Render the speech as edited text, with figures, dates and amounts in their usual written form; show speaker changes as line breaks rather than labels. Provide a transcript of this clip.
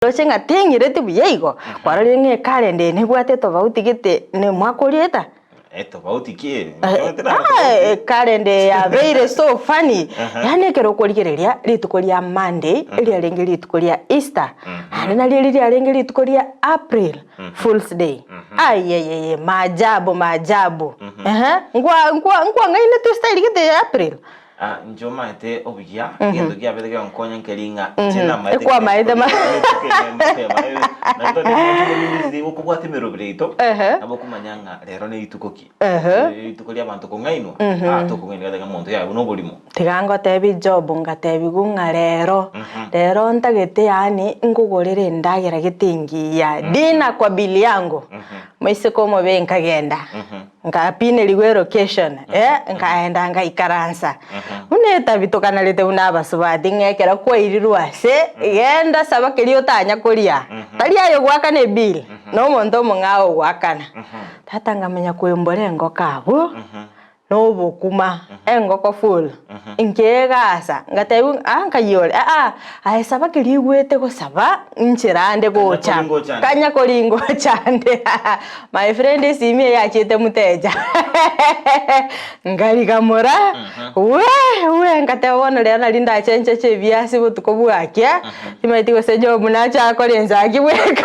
Roche ng'a ting'ireti buya igo, kwarorire ng'a ekalenda eye nebwate etofauti gete nomwaka oria eta?
Etofauti ki?
Ekalenda eye yabeire so funny, yaani ekero okorigereria rituko ria Monday eriarenge rituko ria Easter, naende nario riria riarenge rituko ria April fools day, ayayaya maajabu maajabu, ehe, nkwa nkwa nkwang'ainetwe estyle gete ya April?
Ah, inche omaete obuya, egento kiabete kegonkonya nkeri ng'a inche namaete
Ekwamaete ma-
okobwata emeroberi yaito
Ehe.
nabo okomanya ng'a rero ne rituko ki
Ehe.
rituko ria abanto kong'ainwa ah tokong'ainwa gete ng'a omonto yaye buna oborimo
Tiga ngotebi Job ngatebigu ng'a rero, rero ntagete yaani nkogorere endagera gete engiya, dinner kwa bili yangu. Moiseke omobe nkagenda. Nkapinerigwa elocation, eh, nkaenda ngaikaransa. Buna etabitokanarete buna abasubati ng'a ekero kwairirwe ase, genda saba keria otanya koria. Tari aye ogoakana ebill, na omonto omong'ao ogoakana. Tata nkamanya koembora engoko abwo, na obokuma, engoko full, nkeegasa, ngatebigwa ng'a ah nkai ore, aa, aye saba keria oigwete gosaba, nchera ande gocha, kanya koringa ochande my friend esimi eye yachiete mteja nkarigamora wee wee nkateba bono rero nari ndachencheche ebiasi botuko bwakia, timanyeti gose job nache akore ensa aki bweka.